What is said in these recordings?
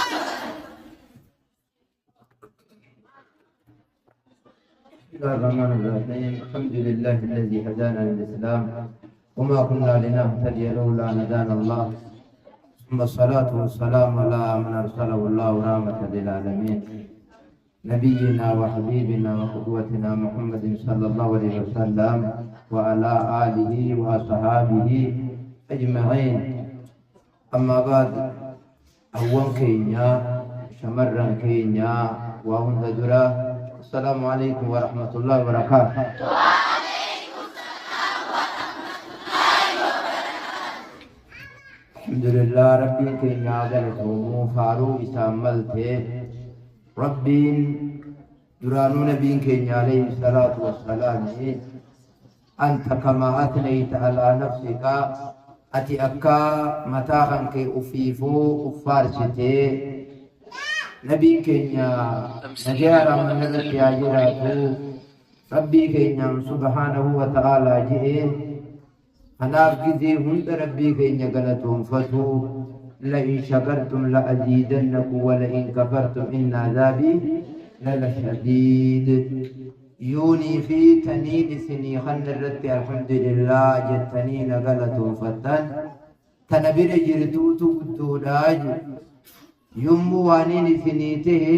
بسم الله الرحمن الرحيم. الحمد لله الذي هدانا للإسلام وما كنا لنهتدي لولا أن هدانا الله، ثم الصلاة والسلام على من أرسله الله رحمة للعالمين، نبينا وحبيبنا وقدوتنا محمد صلى الله عليه وسلم وعلى آله وأصحابه أجمعين. أما بعد، hawwan keenya, shamarran keenya, waa hunda dura السلام عليكم ورحمة الله وبركاته. الحمد لله، ربي keenya galatoomuu, faaruu isaan malte. Rabbiin duraanuu nabiin keenya عليه الصلاة والسلام أنت كما أثنيت على نفسك, ati akka mataa kan kee ufiifuu uffaarsitee, nabiin keenya nagaya rahmanni irratti haa jiraatu, Rabbii keenyaan سبحانه وتعالى je'e. Kanaaf gizee hunda Rabbii keenya galatoonfatu. لئن شكرتم لأزيدنكم ولئن كفرتم إن عذابي لشديد. Yoonii fi taniin isinii kan irratti الحمد لله jettanii na galatoonfattan, tana bira jirtuutu guddoodhaa jedhu. Yommuu waaniin isinii ta'e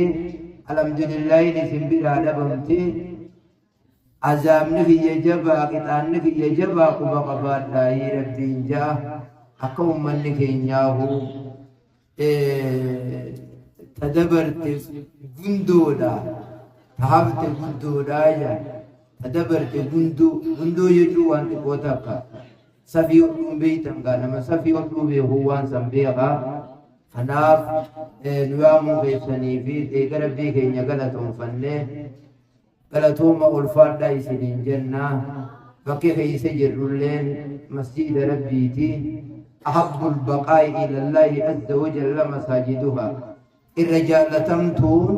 alhamdulillaahin isin biraa dhabamte, azaabni kiyya jabaa, qixaanni kiyya jabaa quba qabaadhaayii Rabbiin ja'a. Akka ummanni keenyaahu ta dabarte gundoodha, ta hafte guddoodhaa jaa. Ta dabarte gundoo, gundoo jechuun waan xiqqoo takka. Safii hodhuun beeytan gaa, nama safii hodhuu beeku waan san beekaa. Kanaaf nu yaamuu keessanii fi eega Rabbii keenya galatoonfannee, galatooma ulfaadhaa isiniin jenna. Bakki keessa jirrulleen masjiida Rabbiiti. أحب البقاع إلى الله عز وجل مساجدها, irra jaalatamtuun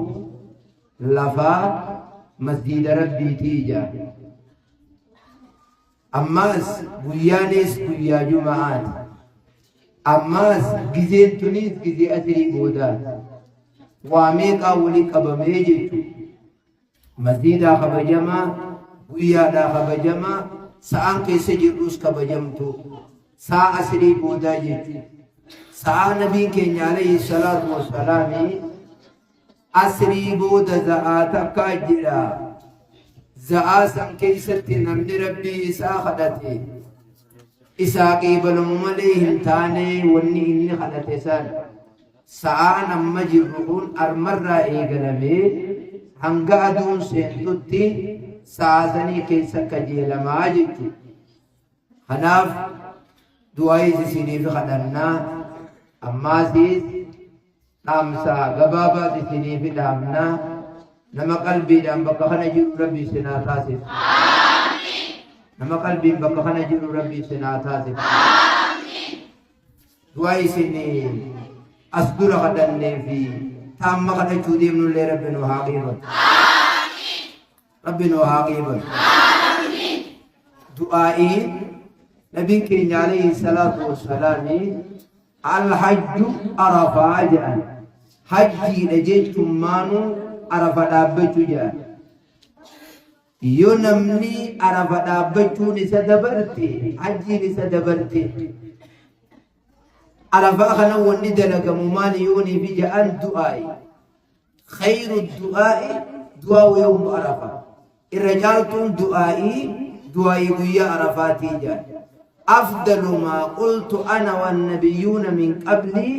lafaa masjiida Rabbiitii jaa. Ammaas guyyaanis guyyaa Juma'aati. Ammaas gizeen tunis gizee asirii boodaati. Waa meeqaa walii qabamee jechuudha. Masjiidaa kabajamaa, guyyaadhaa kabajamaa, sa'aan keessa jirrus kabajamtu. Sa'a asirii boodaa jechuudha. Sa'aa nabiin keenya عليه الصلاة والسلام asrii booda za'aa takkaa jira. Za'aa san keessatti namni Rabbii isaa kadhate isaa qeebalamu malee hin taane wanni inni kadhate san. Sa'aan amma jirru kun armarraa eegalamee hanga aduun seentutti sa'a sanii keessa kajeelamaa jechuudha. Kanaaf du'aayis isiniif kadhannaa, ammaasiis dhaamsa gabaabaas isiniif dhaamnaa. Nama qalbiidhaan bakka kana jiru Rabbi isin haa taasisu. Nama qalbiin bakka kana jiru Rabbi isin haa taasisu. Du'aa isin as dura kadhannee fi taamma kadhachuu deemnullee Rabbi nu haa qeebalu. Rabbi nu haa qeebalu. Du'aa'ii nabiin keenya عليه الصلاة والسلام الحج عرفة jedhan. Hajjiidha jechuun maanuu Arafa dhaabbachuu jedhan. Yoo namni Arafa dhaabbachuun isa dabarte, hajjiin isa dabarte. Arafaa kana wanni dalagamu maali yoonii fi ja'an, du'aa'i. خير الدعاء دعاء يوم عرفة. Irra caaltuun du'aa'ii du'aa'ii guyyaa Arafaatii jedhan. أفضل ما قلت أنا والنبيون من قبلي,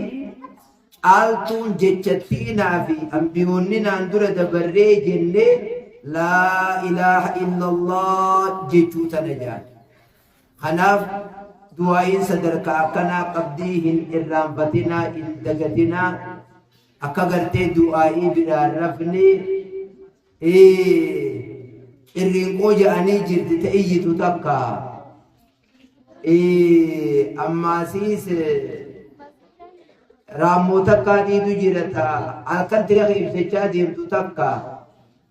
caaltuun jechattiinaa fi ambiyoonni naan dura dabarree jennee لا إله إلا الله jechuu tana jedhan. Kanaaf du'aa'iin sadarkaa akkanaa qabdii, hin irraanfatinaa, hin dagatinaa. Akka gartee du'aa'ii biraan rafne irriinqoo jedhanii jirti ta iyyitu takka. Ammaasiis raammoo takkaatiitu jira ta halkan tira ibsachaa deemtu takka.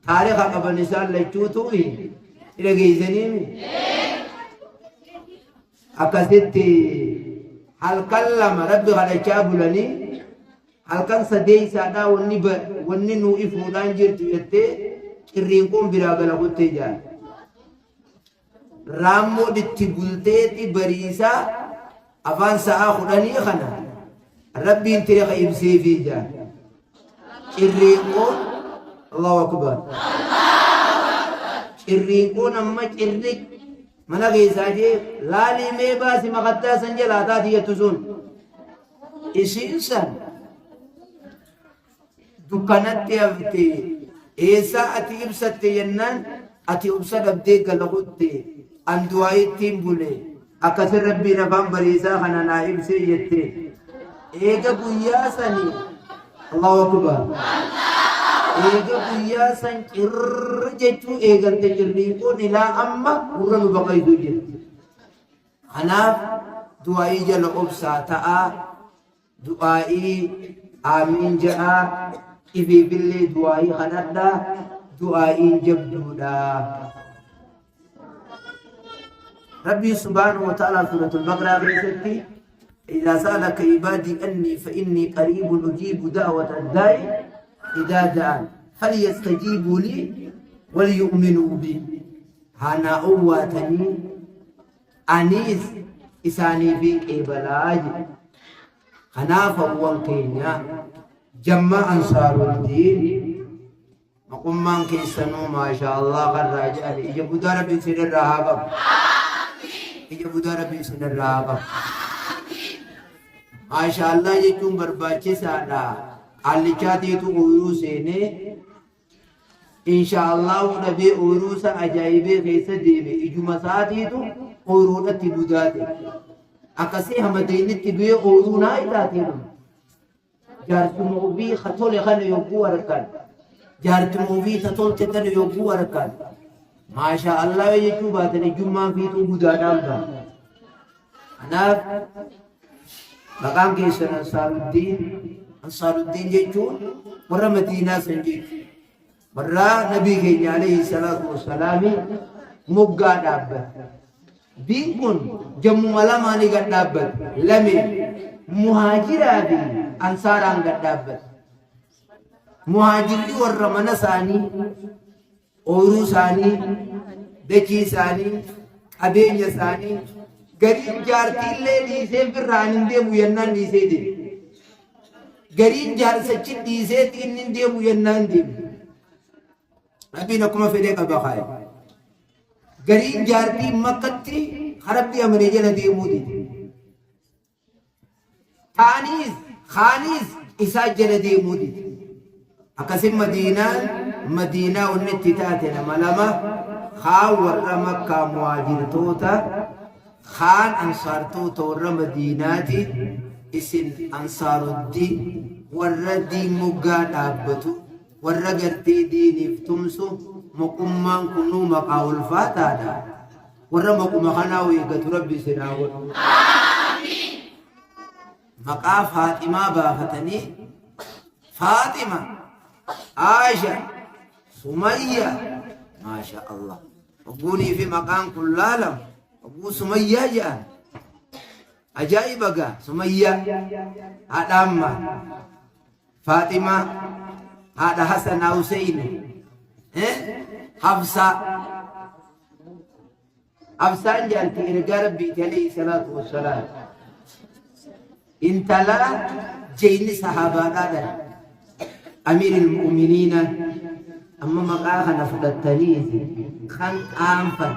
Taarika qaban isaan lachuutu dhageessanii. Akkasitti halkan lama Rabbi kadhachaa bulanii. Halkan sadeeysaadhaa wanni wanni nuu ifuudhaan jirtu jettee cirriinqoon biraa gala kuttee jaan. Raammoon itti bulteeti bariisaa afaan sa'aa 10 kana Rabbiin tiriqa ibseefii jaan. Cirriinqoon Allahu Akbar. Cirriinqoon amma cirriq mana keessaa jee laalii mee baasi makattaa san jalaa taati jettu sun. Isiin san dukkanatti hafte eessaa ati ibsatte jennaan ati obsa dhabdee gala kutte an du'aayittiin bule akkasin rabbiin afaan bariisaa kana naa ibsee jette eega guyyaa sanii Allahu akbar eega guyyaa san cirr jechuu eegalte cirriiqoon ilaa amma gurra nu baqaysuu jirti. Kanaaf du'aa'ii jala obsaa ta'aa, du'aa'ii aamiin ja'aa, ifiifillee du'aa'ii kadhadhaa, du'aa'iin jabduudha. Rabbiin subhaanahu wa ta'ala suuratul Baqraa keessatti إذا سألك عبادي أني فإني قريب أجيب دعوة الداعي إذا دعان فليستجيبوا لي وليؤمنوا بي Haa naa owwaatanii aniis isaaniifin qeebalaa jedhe. Kanaaf hawwan keenya jamma Ansaaruddiin maqummaan keessanuu maashaa Allah karraa jedhani ija budaa rabbi isinirraa haa qabu. Ija budaa rabbi isinirraa haa qabu. Maashaa Allah jechuun barbaachisaadha. Qaallichaatiitu ooyiruu seenee Insha Allahu dhabee ooyiruu isaa ajaa'ibee keessa deeme ijuma isaatiitu ooyiruudhatti budaa ta'e. Akkasii hamadeennitti du'ee ooyiruu naa itaatee dhume. Jaartuma ofii ka tole kana yogguu argan. Jaartuma ofii ta tolte tana yogguu argan. Maashaa Allah jechuu baatan ijummaan fiixuu budaadhaan ba'a. Kanaaf maqaan keessan Ansaaruddiin Ansaaruddiin jechuun warra Madiinaa san jechuudha. Warra Nabii keenya alayhi salaatu wassalaami moggaa dhaabbate. Diin kun jammuma lamaanii gad dhaabbate. Lameen muhaajiraa fi ansaaraan gad dhaabbate. Muhaajirri warra mana isaanii Ooyruu isaanii, dachii isaanii, qabeenya isaanii, gariin jaartiillee dhiisee firraa ani hin deemu yennaan dhiisee deeme. Gariin jaarsachi dhiiseeti inni hin deemu yennaan deeme. Rabbiin akkuma fedhee qaba kaa'e. Gariin jaartii makkatti rabbii amane jala deemuu dide. Taaniis kaaniis isaa jala deemuu dide. Akkasin Madiinaan Madiinaa wanni itti taate nama lama kaan warra Makkaa muhaajirtoota kaan ansaartoota warra Madiinaati isin ansaaruddiin warra diin moggaa dhaabbatu warra gartee diiniif tumsu maqummaan kunuu maqaa ulfaataadha. Warra maquma kanaa eeggatu Rabbi isin haa godhu. Maqaa Faaximaa baafatanii Faaxima, Aasha, Sumayya, maasha Allah. Hogguunii fi maqaan kun laalamu hogguu Sumayyaa jedhan. Ajaa'iba gaa Sumayyaa haadha ammaa. Faaximaa haadha Hasanaa Huseyni Hafsaa Hafsaan jaarti ergaa Rabbiiti alayhi salaatu wassalaam intala jeyni sahaabaadhaa dhala amiiril mu'miniina amma maqaa kana fudhattaniiti kan qaanfan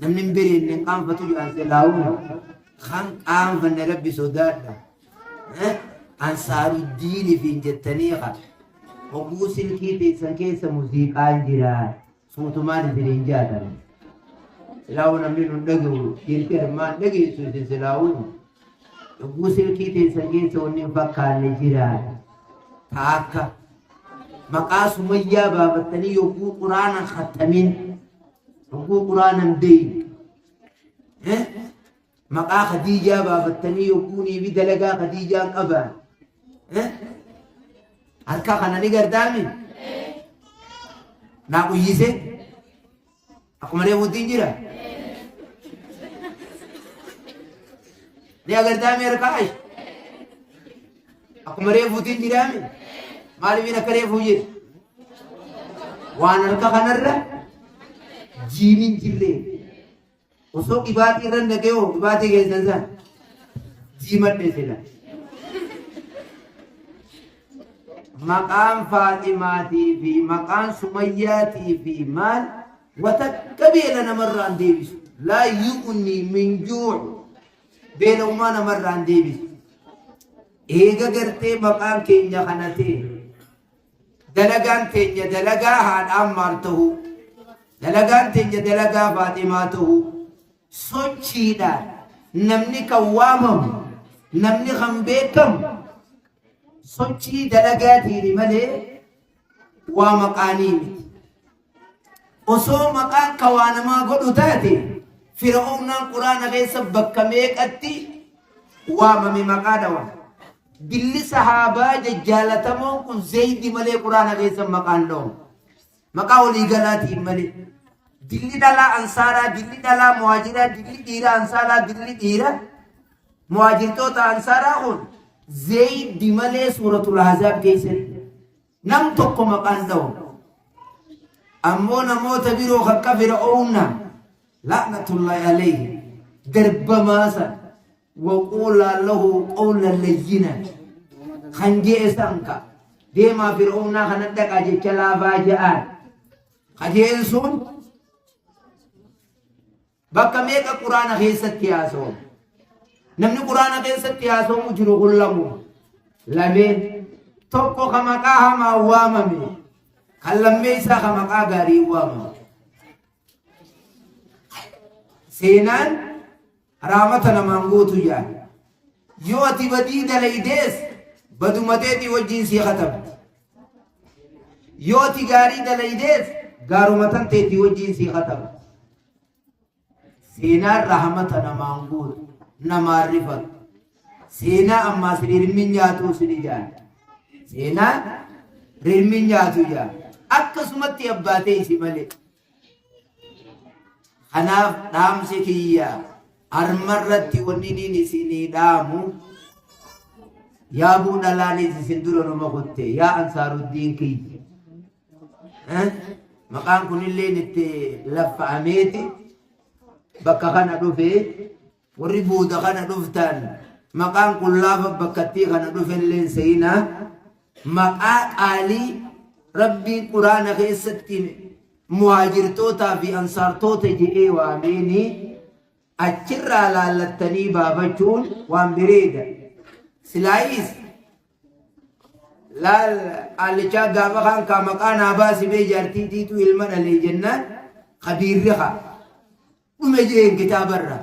namni hin bereenne hin qaanfatu jedhan silaa'uu kan qaanfanne Rabbi sodaadha Ansaaruddiini fi jettanii ka hogguu silkii teessan keessa muziiqaan jira suutumaan isin hin jaatan. Silaa'uu namni nun dhagahu dhiirti armaan dhageessu isin silaa'uu hogguu silkii teessan keessa wanni hin fakkaanne jira. Taakka maqaa sumayyaa baafattanii yogguu quraana khattamin yogguu quraana hin beeyne. Maqaa Khadiijaa baafattanii yogguunii fi dalagaa Khadiijaan qabaan. Harka kana ni gardaami? Naa uyyise? Akkuma reefuutti jira? Ni agartaami harka ash? Akkuma reefuutiin jiraame maaliifin akka reefuu jedhe? Waan harka kanarra jiiniin jirree. Osoo qibaatii irra naqee hoo qibaatii keessan san jiimadhe sila. Maqaan Faaximaatii fi maqaan Sumayyaatii fi maal watakka beela namarraa hin deebisu. Laa yu'ni min juu' beela'ummaa namarraa hin deebisu. Eega gartee maqaan keenya kana ta'e Dalagaan teenya dalagaa haadha Ammaar tahuu, dalagaan teenya dalagaa Faaximaa tahuu, sochiidhaan namni kan waamamu, namni kan beekamu sochii dalagaatiini malee waa maqaanii miti. Osoo maqaan ka waa namaa godhu taate Fir'oownaan Quraana keessa bakka meeqatti waamame maqaa dhawa. Dilli sahaabaa jajjaalatamoon kun Zeydi malee Quraana keessa maqaan dhawamu. Maqaa walii galaatiin malee. Dilli dhalaa ansaaraa, dilli dhalaa muhaajiraa, dilli dhiira ansaaraa, dilli dhiira muhaajirtoota ansaaraa kun Zeydi malee suuratul Ahzaab keessatti nam tokko maqaan dhawamu. Ammoo namoota biroo kakka Fir'oowna la'natullahi alayhi darbamaa san Waquulaa lahu qawlan layyinan kan je'e san ka deemaa fir'oownaa kana dhaqaa jecha laafaa je'aan ka je'en sun bakka meeqa quraana keessatti haasawamu namni quraana keessatti haasawamu jiru kun lamu lameen tokko ka maqaa hamaa waamame kan lammeessaa ka maqaa gaarii waamame Seenaan raamata namaan gootu jaan. Yoo ati badii dalaydees baduma teetii wajjin sii katabdi. Yoo ati gaarii dalaydees gaaruma tan teetii wajjin sii katabdi. Seenaan rahmata namaan gootu namaan rifatu. Seenaa ammaas rirmi nyaatuu sin ijaan. Seenaan rirmi nyaatu jaan. Akkasumatti abbaatee isi malee. Kanaaf dhaamsi kiyya armarratti wanni niin isinii dhaamu yaabuu dhalaanis isin dura numa kutte yaa ansaaruddiin kiyya. Eh? Maqaan kunilleen itti laffa'ameeti bakka kana dhufee Warri booda kana dhuftan maqaan kun laafa bakkattii kana dhufelleen seenaa maqaa qaalii Rabbiin quraana keessatti muhaajirtootaa fi ansaartoota jedhee waameenii achirraa laallattanii baafachuun waan bareeda. Silaayis laal qaallichaa gaafa kaan kaa maqaa naa baasi bee jaartii tiituu ilma dhalee jennaan kabiirri kaa. Dhume jeen kitaabarraa.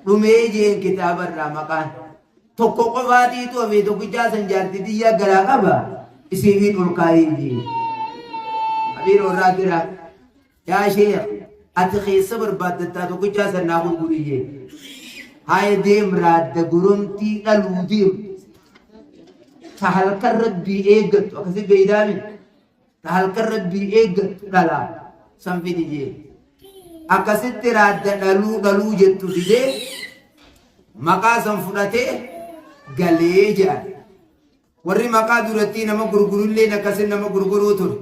Dhumee jeen kitaabarraa maqaan. Tokko qofaatiitu hafe tokkichaa san jaarti tiyyaa garaa qaba. Isiifiin ol kaayee jeen. Abiir warraa jira. Yaa sheekh ati keessa barbaaddattaa tokkichaa san naa gurguri jeen. Haaya deem raadda goromtii dhaluu deem. Ta halkan rabbii eeggattu akkasi beeydaami. Ta halkan rabbii eeggattu dhalaa san fidi jeen. Akkasitti raadda dhaluu dhaluu jettu fidee maqaa san fudhatee galee jedhan. Warri maqaa durattii nama gurgurulleen akkasin nama gurguruu ture.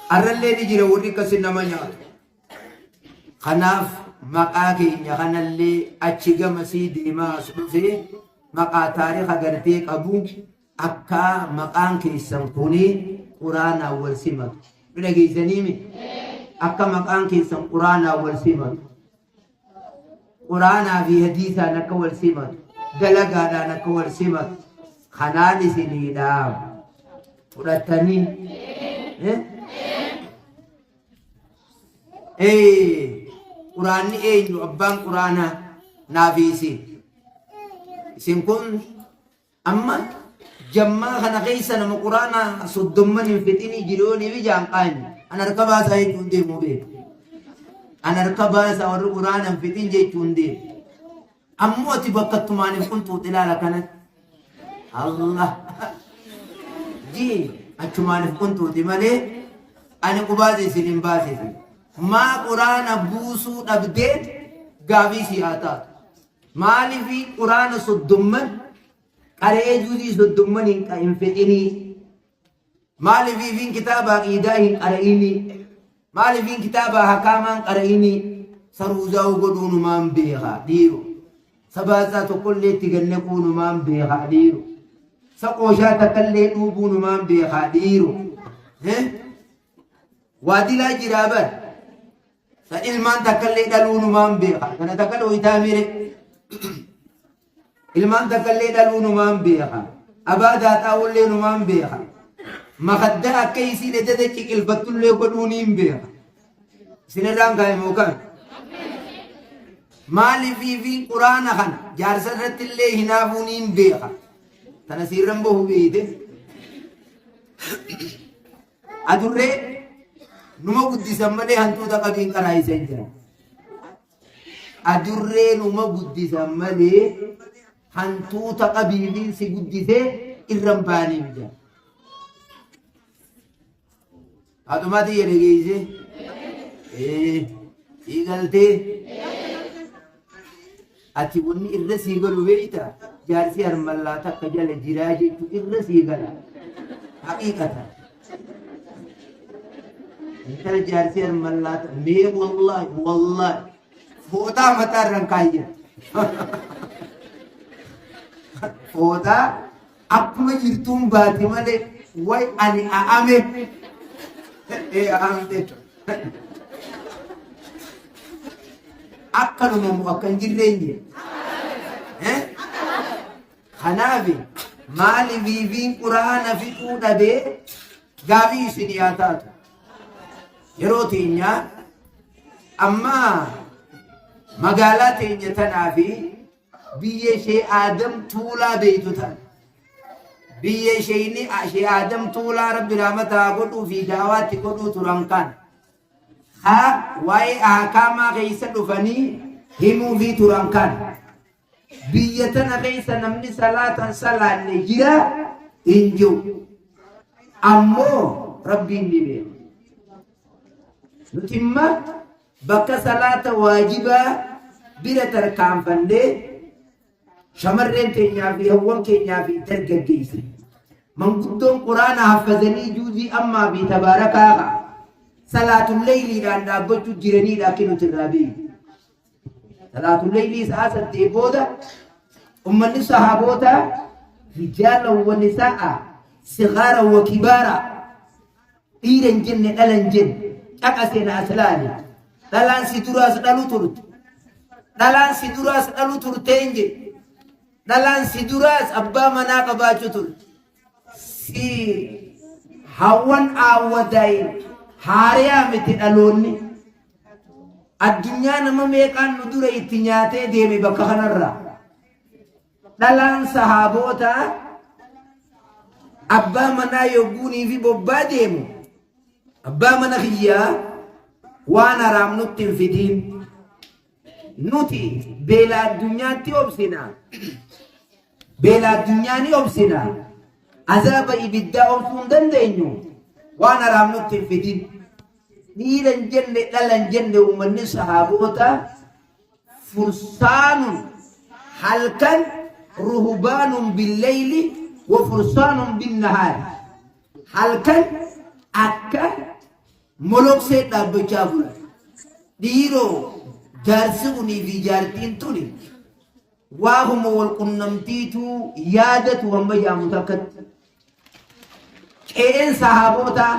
Arrallee ni jira warri akkasin nama nyaatu. Kanaaf maqaa keenya kanallee achi gamasii deemaa as dhufee maqaa taarika gartee qabu Akka maqaan keessan kuni Quraanaan wal simatu. Ni dhageessanii mi? Akka maqaan keessan Quraanaan wal simatu. Quraanaa fi hadiisaan akka wal simatu. Dalagaadhaan akka wal simatu. Kanaan isinii dhaama. Fudhattanii. Eh? Eh, Quraanni eenyu abbaan quraanaa naafi isin. Isin kun Amma jammaa kana keessa nama quraana soddomman hin fixinii jiroonii fi jaan qaanyi. An harka baasaa jechuun deemu beeku. An harka baasaa warri quraana hin fixin jechuun deemu. Ammoo ati bakka ittumaan hin qunxuuxi ilaala kanatti. Allah. Jii achumaan hin qunxuuxi malee ani qubaas isin hin baasisi. Maa quraana buusuu dhabdee gaafii si haa taatu. Maaliif quraana soddomman Qara'ee juuzii soddomman hin fixinii. Maaliifiin kitaaba aqiidaa hin qara'inii? Maaliifiin kitaaba hakaamaa hin qara'inii? Saruuzaa'uu godhuunumaan beeka dhiiru. Sabaasaa tokkollee itti gannaquunumaan beeka dhiiru. Saqooshaa takkallee dhuubuunumaan beeka dhiiru. Waa dilaa jiraa bar. Sa ilmaan takkallee dhaluunumaan beeka. Kana takka dhooytaa mire. Ilmaan takkallee dhaluu numaan beeka. Abaa daaxaa'ullee numaan beeka. Makaddaa akka isiin ededa ciqilfattullee godhuu niin beeka. Isinirraan kaa'e moo kami? Maaliifiifiin quraana kana jaarsa irratti illee hinaafuu niin beeka. Tana siirran bahu beeyte. Adurree numa guddisan malee hantuuta qabiin qaraa isa hin jiran. Adurree numa guddisan malee hantuuta qabiifiin si guddisee irra hin baaniif jira. Haadhumaa tiyya dhageessee? Ee, sii galtee? Ati wanni irra sii galu beekta? Jaarsi harmallaa takka jala jiraa jechuu irra sii gala. Haqiiqata. Intala jaarsi harmallaa mee wallaahi wallaahi fooxaa mataa irraan kaayya. Fooxaa akkuma jirtuun baate malee way ani a'ame. Ee a'amte. Akkanuma moo akka hin jirre hin jiru. Kanaaf maaliifiifiin quraana fixuu dhabee gaafii isin yaa taatu. Yeroo teenyaa amma magaalaa teenya tanaa fi biyya ishee Aadam Tuulaa beeytu tana. Biyya ishee ishee Aadam Tuulaa Rabbi rahmata haa godhuu fi daawaatti godhuu turan kana. Haa waa'ee ahkaamaa keessa dhufanii himuufii turan kana. Biyya tana keessa namni salaatan salaanne jira hin jiru. Ammoo Rabbiin ni beeka. Nuti imma bakka salaata waajibaa bira tarkaanfannee shamarreen teenyaa fi hawwan keenyaa fi dargaggeessa. Manguddoon quraana haffazanii juuzii ammaa fi tabaarakaa ka'a. Salaatul leeyliidhaan dhaabbachuu jiraniidha akka nuti irraa beeknu. Salaatul leeylii sa'a 8 booda ummanni sahaabootaa rijaalan wa nisaa'a sigaara wa kibaara dhiira hin jenne dhala hin jenne caqasee na as laali dhalaan si duraas dhalu turte dhalaan si duraas dhalu turte hin jedhe dhalaan si duraas abbaa manaa qabaachuu turte si hawwan aawwadaa'in haariyaa miti dhaloonni Addunyaa nama meeqaan nu dura itti nyaatee deeme bakka kanarraa. Dhalaan sahaabootaa abbaa manaa yogguunii fi bobbaa deemu abbaa mana kiyyaa waan haraam nutti hin fidiin. Nuti beela addunyaatti obsina. Beela addunyaa ni obsina. Azaaba ibiddaa obsuu hin dandeenyu. Waan haraam nutti hin fidin. Dhiira hin jenne dhala hin jenne uummanni sahaabota fursaanun halkan ruhbaanun billeyli wa fursaanun binnahaari. Halkan akka moloksee dhaabbachaa bulan. Dhiiroo jaarsi kunii fi jaartiin tuni waahuma wal qunnamtiitu yaadatu hamma jaamu takkatti. Qe'een sahaabootaa,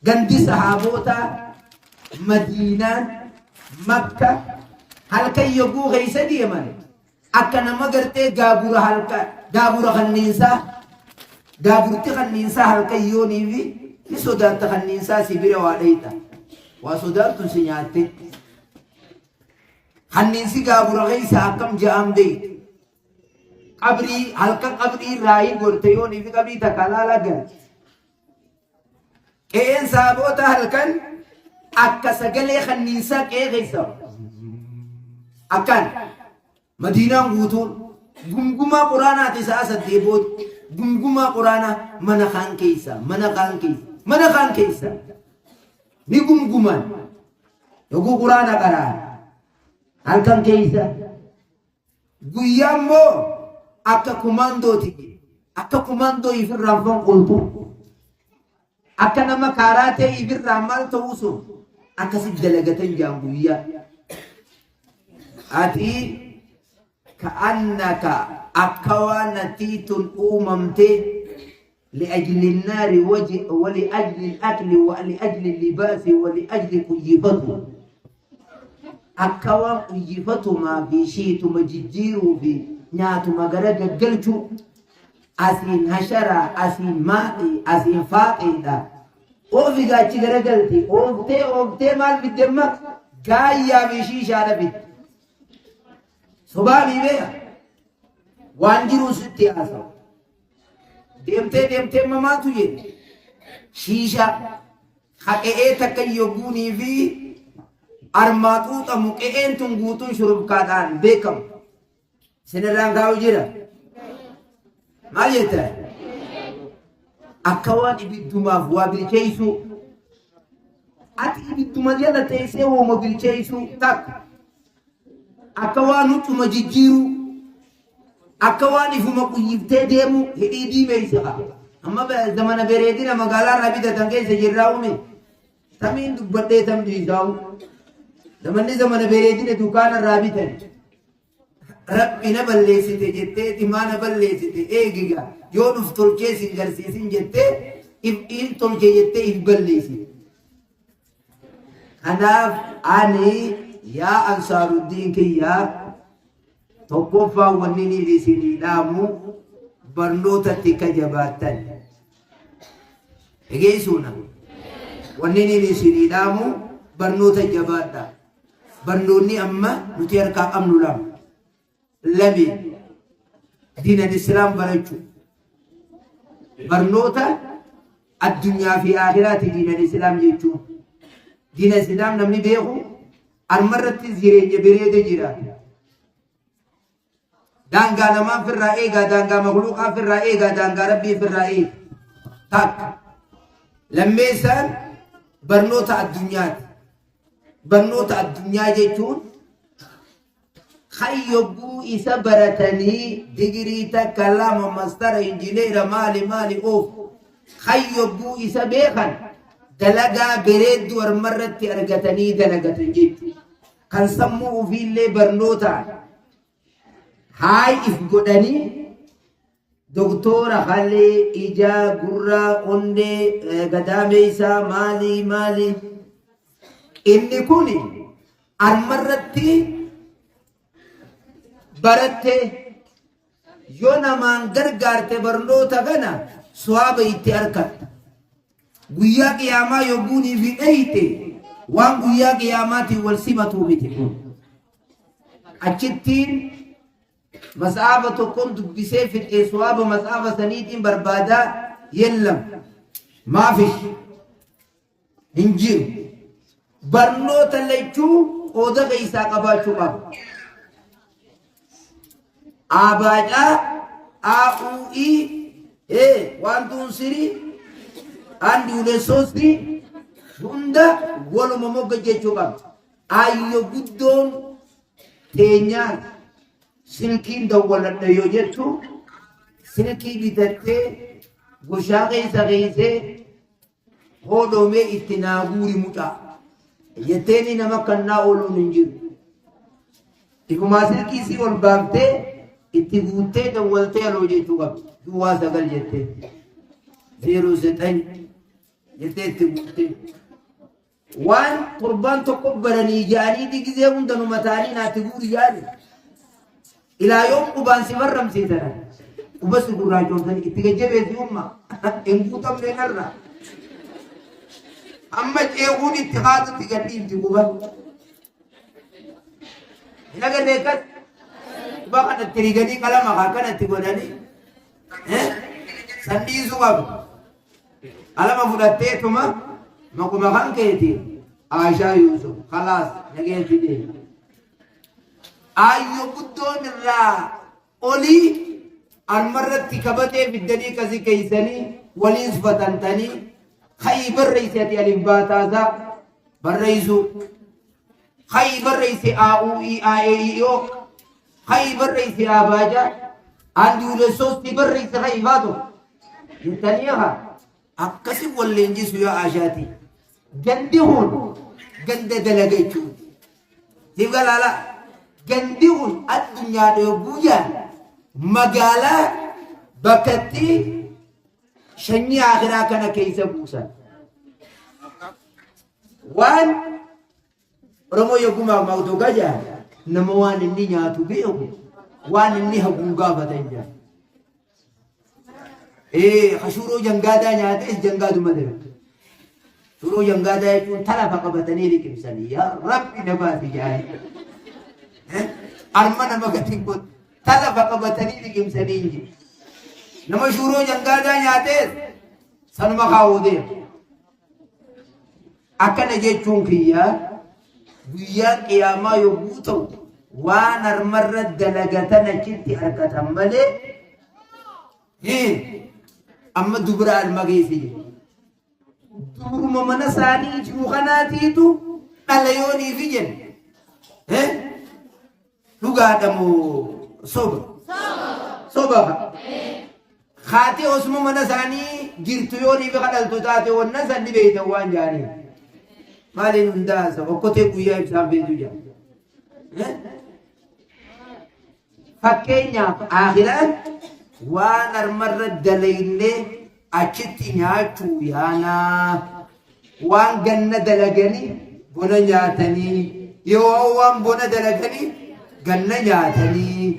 gandi sahaabootaa, Madiinaan, Makka, halkan yogguu keessa deeman akka nama gartee gaagura halka gaagura kanniinsaa gaagurti kanniinsaa halkan yoonii fi ni sodaatta kanniinsaa si bira waa dhayxa waa sodaattu si nyaatte kanniinsi gaagura keessa akkam ja'am beektu Qabrii halkan qabrii irraa hin gorte yoonii fi qabrii takka laala gala. Qe'een saaboota halkan akka sagalee kanniinsaa qe'ee keessa akkaan madiinaan guutuun gumgumaa quraanaati sa'a 8 booda gumgumaa quraanaa mana kaan keessa mana kaan keessa mana kaan keessa ni gumguman yoguu quraana qaraan halkan keessa Guyyaa immoo Akka kumaandooti jedhe. Akka kumaandoo ifirraan fonqoltu. Akka nama kaaraatee ifirraa maal ta'uu sun akkasitti dalagatan jaan guyyaa. Ati ka'annaka akka waan atii tun uumamtee li'ajli naari wali'ajli akli wali'ajli libaasi wali'ajli kuyyifatu. Akka waan kuyyifatumaa fi shiituma jijjiiruu fi nyaatuma gara gaggalchuu asiin hasharaa asiin maaxii asiin faaxeedha. Oofi gaachi garagalti ooftee ooftee maal fidde amma gaayyaa fi shiishaadha fidde. Sobaa ni beeka. Waan jiruu sitti haasawa. Deemtee deemtee amma maaltu jedhe? Shiishaa haqe'ee takka yogguunii fi armaa xuuxamu qe'een tun guutuun shurufkaadhaan beekamu. Isinirraan kaa'u jira. Maal jettan? Akka waan ibiddumaaf waa bilcheessuu. Ati ibidduma jala teessee wooma bilcheessuu takka. Akka waan huccuma jijjiiruu. Akka waan ifuma quyyiftee deemuu hidhii diimeessa. Amma zamana bereedina magaalaa irraa bitatan keessa jirraa uume. Tamiin dubbadhee tam dhiisaa'u. Zamanni zamana bereedina dukaana irraa bitan. Rabbi na balleessite jettee dhimaa na balleessite eegiga yoo dhuf tolchee sin garsiisin jettee if in tolche jettee if balleessite. Kanaaf ani yaa Ansaaruddiin kiyyaa tokkoffaa wanni niin isinii dhaamu barnootatti akka jabaattan. Dhageessuuna. Wanni niin isinii dhaamu barnoota jabaadha. Barnoonni amma nuti harkaa qabnu lama. Lami diinan islaam barachuu. Barnoota addunyaa fi akhiraati diinan islaam jechuun. Diina islaam namni beeku armarratti jireenya bareeda jiraata. Daangaa namaa firraa eegaa, daangaa makluuqaa firraa eegaa, daangaa rabbii firraa eega. Takka. Lammeessaan barnoota addunyaati. Barnoota addunyaa jechuun kan yogguu isa baratanii digirii takka lama mastara injineera maali maali oofu kan yogguu isa beekan dalagaa bareedduu armarratti argatanii dalagatan jechuudha. Kan sammuu ofiillee barnootaan haay if godhanii doktoora halee ijaa gurraa onnee gadaameessaa maalii maalii inni kun armarratti barattee yoo namaan gargaarte barnoota kana suwaaba itti argatta. Guyyaa qiyaamaa yogguunii fi dheyte waan guyyaa qiyaamaatiin wal simatuu miti kun. Achittiin mas'aafa tokkoon dubbisee fixee suwaaba mas'aafa saniitiin barbaadaa yellam maafish hin jiru. Barnoota lachuu qooda keessaa qabaachuu qaba. Aabaacaa AUI waan tuun sirii andi ulee soosti hunda waluma mogga jechuu qaba. Ayyo guddoon teenyaa silkiin dawwaladha yoo jettu silkii bitattee goshaa keessa keessee hoodhoomee itti naa guuri mucaa jetteeni nama kannaa ooluun hin jiru. Ifumaa silkii sii ol baaftee itti guuttee dawwaltee aloo jechuu qabdi. Duwwaa sagal jettee. Zeeroo sexany jettee itti guuttee. Waan torbaan tokko baranii ja'anii gizee hunda numa ta'anii naatti guuri jaani. Ilaa yoom qubaan si farramsiisan. Quba si gurraachoomsanii itti gajjabeessi umma. Hin guutamne narra. Amma ceekuun itti haatutti gadhiifti quba. Hin agarree akkas. Quba kanatti riganii qalama haa kanatti godhanii. San dhiisuu qabu. Qalama fudhatteetuma maquma kan keeti Aashaa Yuusuf kalaas nageetti deema. Aayyo guddoon irraa olii armarratti kabatee fiddanii kasi keeysanii waliin fatantanii ka'ii barreessi ati alif baataasaa barreessuu ka'ii barreessi a u i a e i o ka'ii barreessi a baajaa. Andi ulee soosti barreessa kan ifaatu. Jettanii haa akkasi wal leenjisu yaa ashaati. Gandi kun ganda dalaga jechuudha. Siif galaala. Gandi kun addunyaa dheeguu jaan magaalaa bakkatti shanyii akiraa kana keessa buusan. Waan Oromoo yogguu maakmaaktu gaja nama waan inni nyaatu beeku waan inni haguun gaafatan jaa. Ee hashuuroo jangaadaa nyaatees jangaaduma dalaga. Shuroo jangaadaa jechuun talafa qabatanii liqimsanii yaa rabbi na baasi jaanii. Arma nama gatiin godhu talafa qabatanii liqimsanii hin jiru. Nama shuroo jangaadaa nyaatees sanuma kaa'uu deema. Akkana jechuun kiyya guyyaan qiyaamaa yogguu ta'u waan armarra dalagatan achitti argatan malee amma dubra arma keessa jiru. Dubruma mana isaanii jiru kanaatiitu dhala yooniifi jenna. Dhugaadha moo soba? Soba. Haati osuma mana isaanii jirtu yoo ni bika dhaltu taate wannan san ni beeytan waan jaaniin. Maaliin hundaasa okkotee guyyaa ibsaan beektu jaa. Fakkeenyaaf aakiraan waan armarra dalaynee achitti nyaachuu yaanaa. Waan ganna dalaganii bona nyaatanii yoo waan bona dalaganii ganna nyaatanii.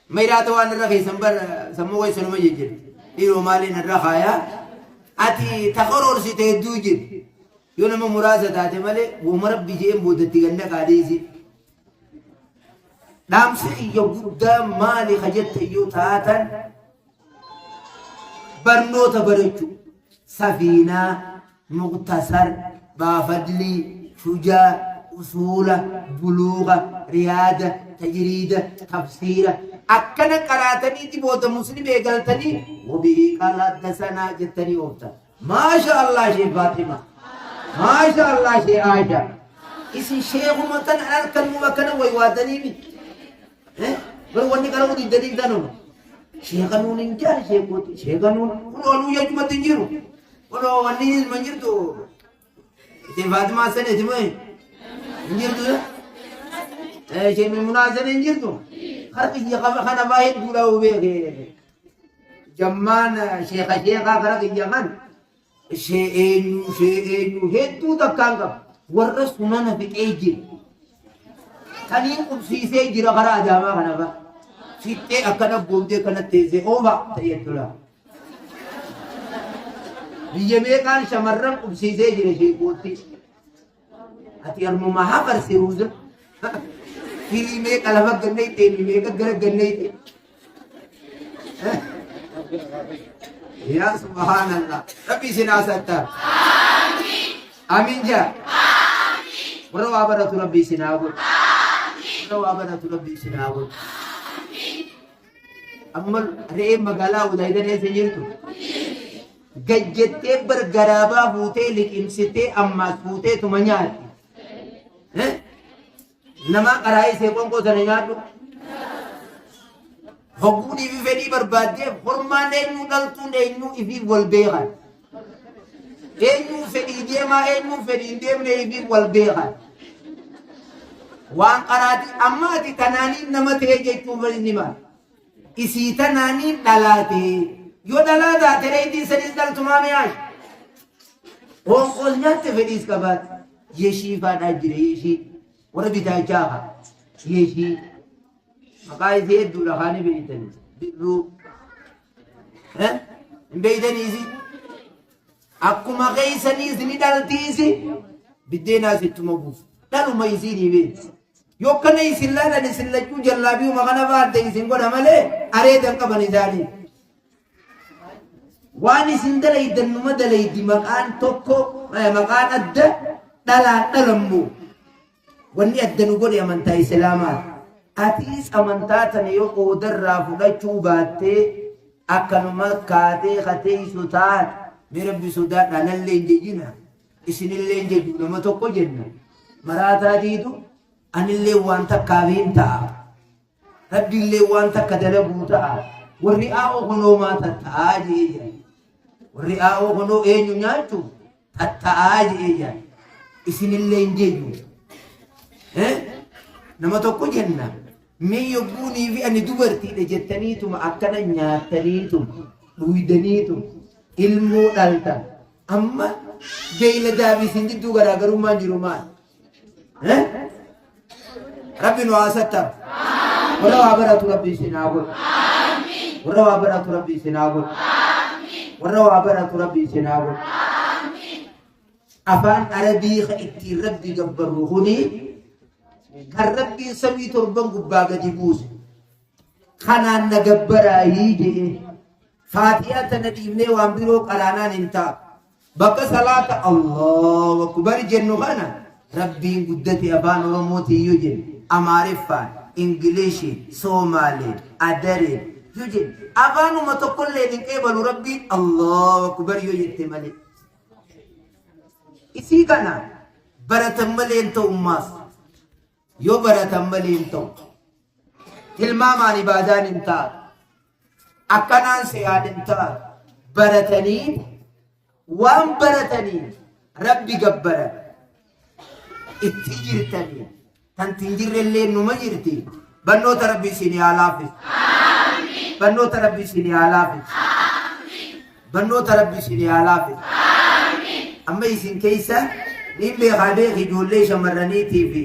Mayraata waan irra keessan bar sammuu keessanuma jijjiirti. Dhiiroo maaliin irra kaayaa ati ta koroorsite hedduu jirti. Yoo nama muraasa taate malee wooma rabbi je'een boodatti ganna qaadhiisi. Dhaamsi kiyya guddaa maali ka jette yoo taatan barnoota barachuu safiinaa muktasar baafadlii shujaa usuula buluuga riyaada tajriida tafsiira akkana qaraataniiti booda muslim eegaltanii wabihi qaala haddasanaa jettanii ooftan. Maasha Allah shee Faaxima. Maasha Allah shee Aisha. Isin sheekuma tan halkan nuu akkana waywaatanii miti. Eh? Bar wanni qara'uu diddanii tanuma. Sheeka nuun hin jaan sheekoti. Sheeka nuun kun ooluu jechumatti hin jiru. Kunoo wanni ilma hin jirtu. Ishee Faatimaa sana iti moo hin jirtu? Ishee Mimunaa sana hin jirtu? Harki kana faa hedduudha beekee. Jammaan sheeka sheekaa kara kiyya kan shee eenyu shee eenyu hedduu takkaan qaba. Warra sunana fixee jira. Taniin qubsiisee jira karaa adaamaa kana fa'a. Fixee akkana goomtee akkana teessee oofa ta'ee tola. Biyya meeqaan shamarran qubsiisee jira sheekootti. Ati armuma hafarsi ruuza. Firii meeqa lafa gannayte inni meeqa gara gannayte. Yaa subhaanallah. Rabbi isin haa sattar. Amiin jaa. Warra waa baratu Rabbi isin haa godhu. Warra waa baratu Rabbi isin haa godhu. Amma re'een magaalaa Wudaayidan eessa jirtu? Gad jettee bar garaabaa fuutee liqimsitee ammaas fuuteetuma nyaatti. Eh? Namaa qaraa'ee see qoonqoo sana nyaadhu. Hogguun ifi fedhii barbaaddeef hormaan eenyuu dhaltuun eenyuu ifiif wal beekan. Eenyuu fedhii deemaa eenyuu fedhii hin deemne ifiif wal beekan. Waan qaraati amma ati tanaaniin nama ta'e jechuuf ni maal. Isii tanaaniin dhalaa ta'e. Yoo dhalaa taate reetiin sadiis dhaltumaa mi'aash. Qoonqoos nyaatte fedhiis qabaate. Yeshii faadhaa jira yeshii. Warra bitaachaa haa. Yeshii. Maqaa isii hedduudha kaanii beeytanii. Birruu. Hin beeytanii isii. Akkuma keeysaniis ni dhaltiisi. Biddeenaas ittuma buufu. Dhaluma isii ni beekti. Yoo kana isin laalan isin lachuu jallaabiuma kana baadde isin godha malee areedan qaban isaanii. Waan isin dalaydan numa dalaydi maqaan tokko maqaan adda dhalaan dhalammu. Wanni adda nu godhe amantaa Islaamaati. Atiis amantaa tana yoo qoodarraa fudhachuu baattee akkanuma kaatee kateessu taate mee rabbi sodaadhaa nallee hin jejina isinillee hin jeju nama tokko jenna maraataa diidu anillee waan takkaaf hin ta'a. Rabbiillee waan takka dalaguu ta'a. Warri aa'oo kunoo maa tatta'aa jee jira. Warri aa'oo kunoo eenyu nyaachuuf tatta'aa jee jira. Isinillee hin jeju. Nama tokko jenna. Mee yogguunii fi ani dubartiidha jettaniituma akkana nyaattaniituma dhuydaniituma ilmoo dhaltan. Amma beeyladaa fi isin jidduu garaagarummaan jiru maal? Eh? Rabbi nu haa sattaru. Warra waa baratu Rabbi isin haa godhu. Warra waa baratu Rabbi isin haa godhu. Warra waa baratu Rabbi isin haa godhu. Afaan Arabii ka ittiin Rabbi gabbarru kuni kan Rabbiin samii torban gubbaa gadi buuse. Kanaan na gabbaraayii jedhee. Faatiyaa tana dhiibnee waan biroo qaraanaan hin taatu. Bakka salaata Allahu Akbar jennu kana Rabbiin guddate afaan Oromootiin yoo jenne, Amaariffaan, Ingiliishiin, Soomaaleen, Adareen yoo jenne afaanuma tokkolleen hin qeebalu Rabbiin Allahu Akbar yoo jette malee. Isii kana baratan malee hin ta'u ammaas. Yoo baratan malee hin ta'u. Tilmaamaan ibaadaan hin taatu. Akkanaan se'aan hin taatu. Baratanii waan baratanii Rabbi gabbaran itti jirtanii tan hin jirrellee numa jirti. Barnoota Rabbi isin haa laaffisu. Barnoota Rabbi isin haa laaffisu. Barnoota Rabbi isin haa laaffisu. Amma isin keessa niin beekaa beeki ijoollee shamarraniitii fi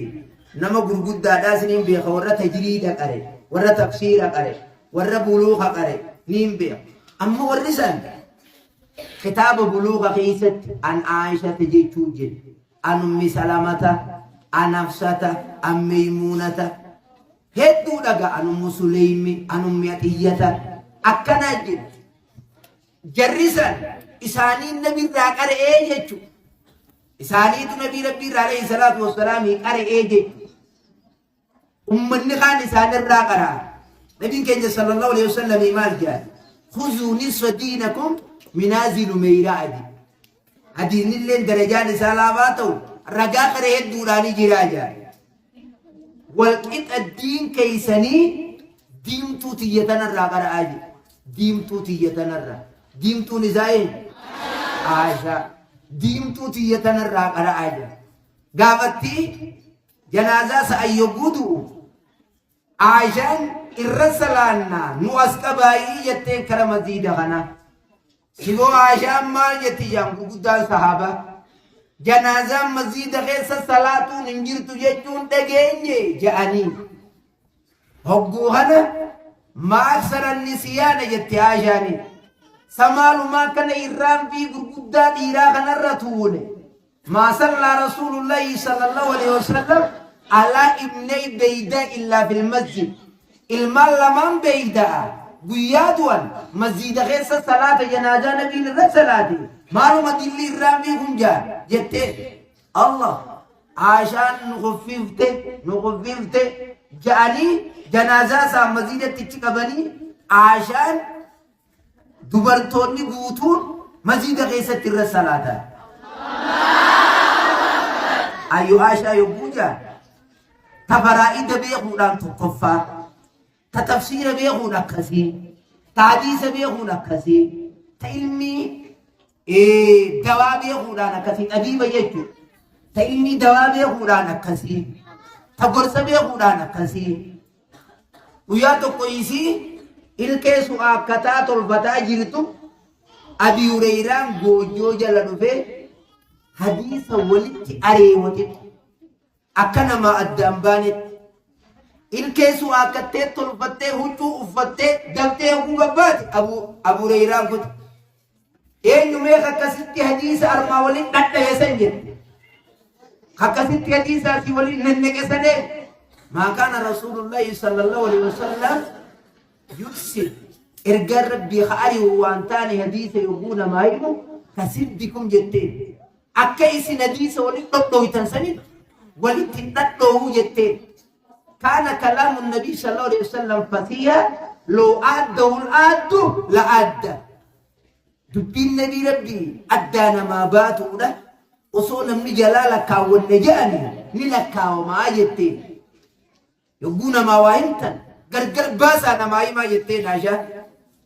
nama gurguddaadhaas niin beeka warra tajriida qare, warra tafsiira qare, warra buluuka qare niin beeka. Amma warri san kitaaba buluuka keessatti an Aayishata jechuu jedhe, an Ummi Salamata, an Hafsata, an Meymuunata hedduu dhaga an Ummu Suleymi, an Ummi Axiyyata akkanaa jedhe. Jarri san isaaniin nabirraa qara'ee jechu. Isaaniitu nabii rabbii irraa alayhi salaatu wassalaamii qara'ee jechu. Ummanni kaan isaanirraa qara'a. Nabiin keenya sallallahu alayhi wasallamii maal jedhan? Khuzuu nisfa diinakum minaazilu meeyra'a jedhe. Hadiisnilleen darajaan isaa laafaa ta'u ragaa kara hedduudhaan jiraa jedhan. Walqixa diin keeysanii diimtuu tiyya tanarraa qara'aa jedhe. Diimtuu tiyya tanarraa. Diimtuun isaa eenyu? Aashaa. Diimtuu tiyya tanarraa qara'aa jedhe. Gaafatti janaazaa sa'an yogguu du'u Aashaan irra salaannaa nu as qabaayii jetteen kara maziida kanaa. Siboo Aashaan maal jetti jaan gurguddaan sahaabaa. Janaazaan masjiida keessa salaatuun hin jirtu jechuun dhageenye ja'anii. Hogguu kana maaksaran nisiyaana jetti Aashaanii. Samaalumaa kana irraan fi gurguddaa dhiiraa kanarra tuule. Maa sallaa Rasuulullaahi sallallahu alaihi wasallam alaa ibnay beeydaa illaa fil masjid. Ilmaan lamaan beeyda'a guyyaa du'an masjiida keessa salaata janaazaa nabiin irra salaate maaluma dilli irraan fi kun jaan jettee Allah Aashaan nu kuffifte nu kuffifte ja'anii janaazaa isaa masjiidatti ichi qabanii Aashaan Dubartoonni guutuun masjiida keessatti irra salaatan. Ayyo Aashaa yogguu jaan ta faraa'ida beekuudhaan tokkoffaa, ta tafsiira beekuun akkasii, ta hadiisa beekuun akkasii, ta ilmii dawaa beekuudhaan akkasii, xabiiba jechuudha. Ta ilmii dawaa beekuudhaan akkasii, ta gorsa beekuudhaan akkasii. Guyyaa tokko isii ilkee su'aakkataa tolfataa jirtu Abi Hureyraan goojjoo jala dhufee hadiisa walitti areewwatetti akka namaa addaan baanetti ilkee su'aakkattee tolfattee huccuu uffattee daftee hogguu gabbaate Abu Abu Hureyraan kute. Eenyu meeqa akkasitti hadiisa armaa waliin dhadhaye san jette. Akkasitti hadiisa asii waliin nannaqe sanee. Maa kaana rasuulullaahi sallallahu alaihi wasallam yursil ergaan rabbii ka ari'u waan taane hadiisa yogguu namaa himu ka siddikum jetteen. Akka isin hadiisa waliin dhodhooytan sanitti walitti hin dhadhoohuu jetteen. Kaana kalaamu nabii sallallahu alaihi wasallam fasiya loo aaddahu aaddu la aadda. Dubbiin nabii rabbii addaa namaa baatuudha. Osoo namni jalaa lakkaawwanne jedhani ni lakkaawamaa jettee. Yogguu namaa waa himtan Gargar baasaa namaa himaa jettee naashaa.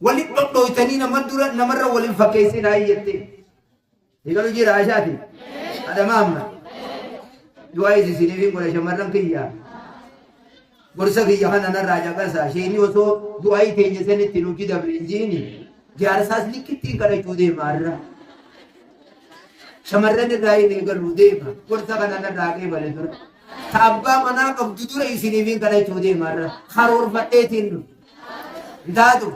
Wali dhodhooytanii nama dura namarra waliin fakkeessinaa jettee. Eegalu jira Aishaati. Adama amma. Du'aa isiniif hin godha shamarran kiyya. Gorsa kiyya kana narraa caqasa. Isheen osoo du'aa teenya sanitti nuti dabre hin jiini. Jaarsaas likkittiin kadhachuu deema har'a. Shamarran irraa hin eegaluu deema. Gorsa kana narraa qeebale dura. Ta abbaa manaa qabdu dura isiniif hin kadhachuu deema har'a. Karoorfadheetiin dhufe. Hin taatu?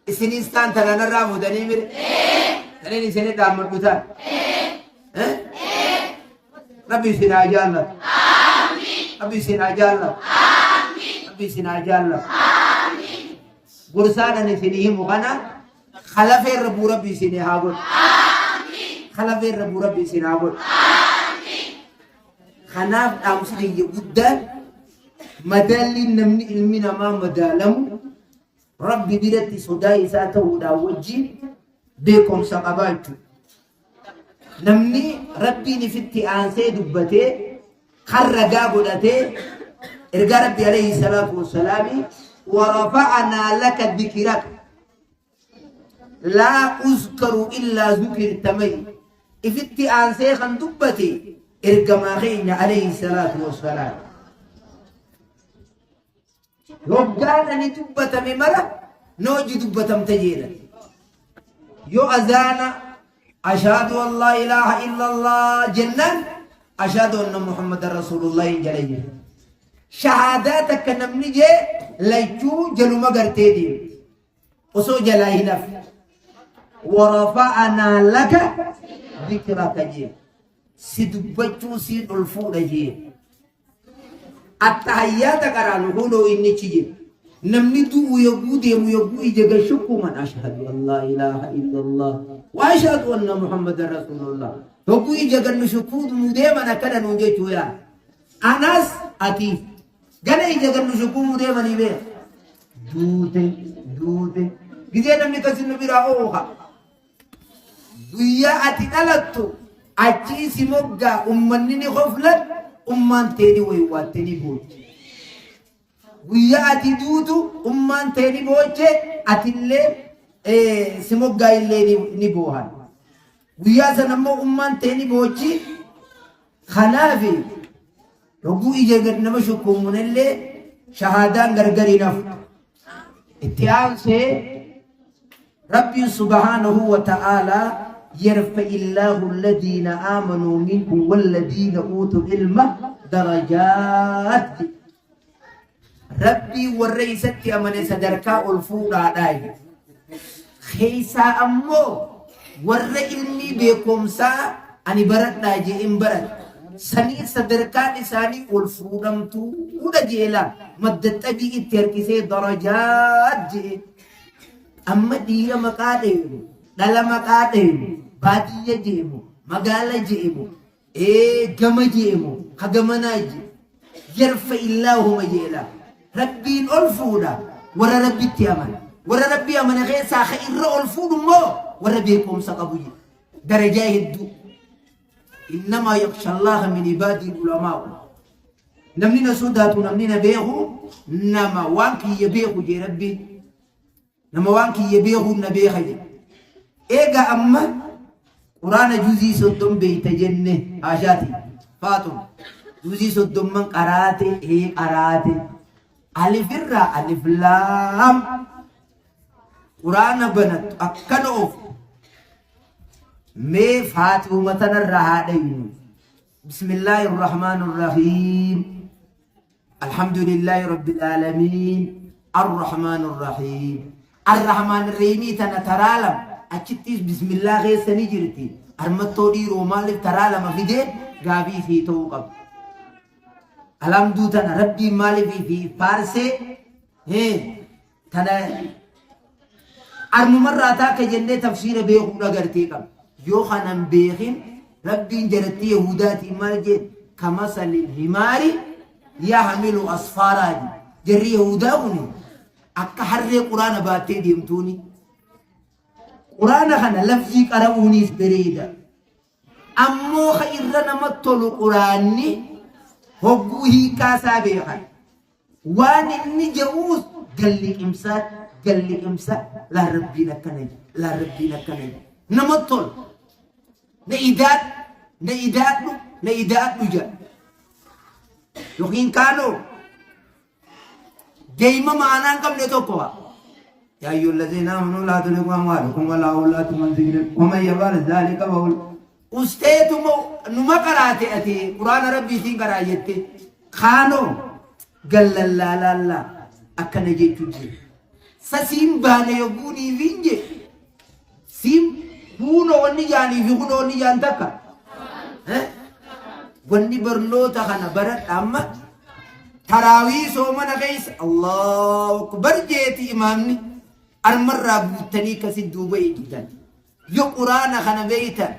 Isinis taan tana narraa fuutanii mire? Taniin isinii dhaammadhu taan. Rabbi isin haa jaallatu. Rabbi isin haa jaallatu. Rabbi isin haa jaallatu. Gorsaan ani isinii himu kana kalafee irra buu Rabbi isinii haa godhu. Kalafee irra buu Rabbi isin haa godhu. Kanaaf dhaamsi kiyya guddaan madaalliin namni ilmi namaa madaalamu Rabbi biratti sodaa isaa ta'uudhaan wajjin beekumsa qabaachuu. Namni Rabbiin ifitti aansee dubbatee kan ragaa godhatee ergaa Rabbi alayhi salaatu wassalaami warafa'anaa laka dikiraka laa uzkaru illaa zukirta mai ifitti aansee kan dubbate ergamaa keenya alayhi salaatu wassalaam. Hoggaan ani dubbatame mara na hojii dubbatamte jedhan. Yoo azaana ashaadu an laa ilaaha illallah jennaan ashaadu anna muhammadan rasuulullah hin jala jedhe. Shahaadaa takka namni jee lachuu jaluma gartee deemti. Osoo jalaa hin hafne. Warafa'anaa laka dhikraka jee. Si dubbachuu siin ol fuudha jee. Attahayyaata qaraanu kunoo innichi jedhe. Namni du'u yogguu deemu yogguu ija gad shukkuman ashhadu an laa ilaaha illallah wa ashhadu anna muhammadan rasuulullah. Yogguu ija gad nu shukkuumu deeman akkana nuun jechuu yaa. Anas ati gana ija gad nu shukkuumuu deemanii beeka. Duute duute gizee namni kasi nu biraa ooka. Guyyaa ati dhalattu achii si moggaa ummanni ni koflan ummaan tee ni waywaatte ni booche. Guyyaa ati duutu ummaan tee ni booche atillee si moggaa illee ni boohan. Guyyaa sana immoo ummaan tee ni boochi. Kanaaf yogguu ija gad nama shukkuumunillee shahaadaan gargar hin hafu. Itti aansee Rabbiin subhaanahu wa ta'aalaa yarfa illaahu alladhiina aamanuu minkum walladhiina uutul ilma darajaat jedhe. Rabbiin warra isatti amane sadarkaa ol fuudhaadhaa jedhe. Keessaa ammoo warra ilmii beekumsaa ani baradhaa je'een barate. Sanii sadarkaan isaanii ol fuudhamtuudha je'e laa. Madda xabii itti harkisee darajaat je'e. Amma dhiira maqaa dheeru, dhala maqaa dheeru, baadiyya je'emu, magaala je'emu, ee gama je'emu, ka gamanaa je'e. Yarfa illaahuma je'ela. Rabbiin ol fuudha warra Rabbitti amana. Warra Rabbii amane keessaa ka irra ol fuudhu immoo warra beekumsa qabu jedhe. Darajaa hedduu. Innamaa yakhshallaaha min ibaadii ulamaa'u. Namni na sodaatu namni na beeku nama waan kiyya beeku jee Rabbiin. Nama waan kiyya beekuun na beeka jedhe. Eega amma quraana juzii 30 beeyta jenne haashaati. Faaxum juzii soddomman qaraate ee qaraate. Alifirraa alif laam quraana banattu akkana of mee faaxuma tanarraa haa dhaynu. Bismillaahi irrahmaan irrahiim. Alhamdulillahi Rabbil Aalamiin Arrahmaan Arrahiim. Arrahmaan Arrahiimii tana taraa lama achittis bismillaa keessa ni jirti. Armattoo dhiiroo maaliif taraa lama fidee gaafii sii ta'uu qaba. Alhamduu tana Rabbiin maaliif fi faarsee tana armumarraa taakka jennee tafsiira beekuu dhagartee qaba. Yoo kanan beekin Rabbiin jarattii Yahudaatiin maal jeen kamasalil himaari yahmilu asfaaraa jedhe. Jarri Yahudaa kun akka harree quraana baattee deemtuuni. Quraana kana lafzii qara'uunis bareeda. Ammoo ka irra nama tolu quraanni hogguu hiikaa isaa beekan. Waan inni ja'uus galliqimsaa galliqimsaa laa Rabbiin akkana jedhe laa Rabbiin akkana jedhe namatti tola. Na idaadhu na idaadhu na idaadhu jedha. Yookiin kaanoo deeyma ma'anaa hin qabne tokko haa. Yaa ayyuhal laziina aamanuu laa tulhikum amwaalukum walaa awlaadukum an zikrillah waman yaf'al zaalika fa'ul Usteetuma numa qaraate ati quraana rabbiitiin qaraa jette kaanoo gallallaalaallaa akkana jechuu jira. Sa siin baane yogguuniif hin jee siin kunoo wanni jaanii fi kunoo wanni jaan takka. Eh? Wanni barnoota kana baradha amma taraawii soomana keessa Allahu akbar jeeti imaamni armarraa guuttanii kasi duuba eegdan. Yo quraana kana beeytan.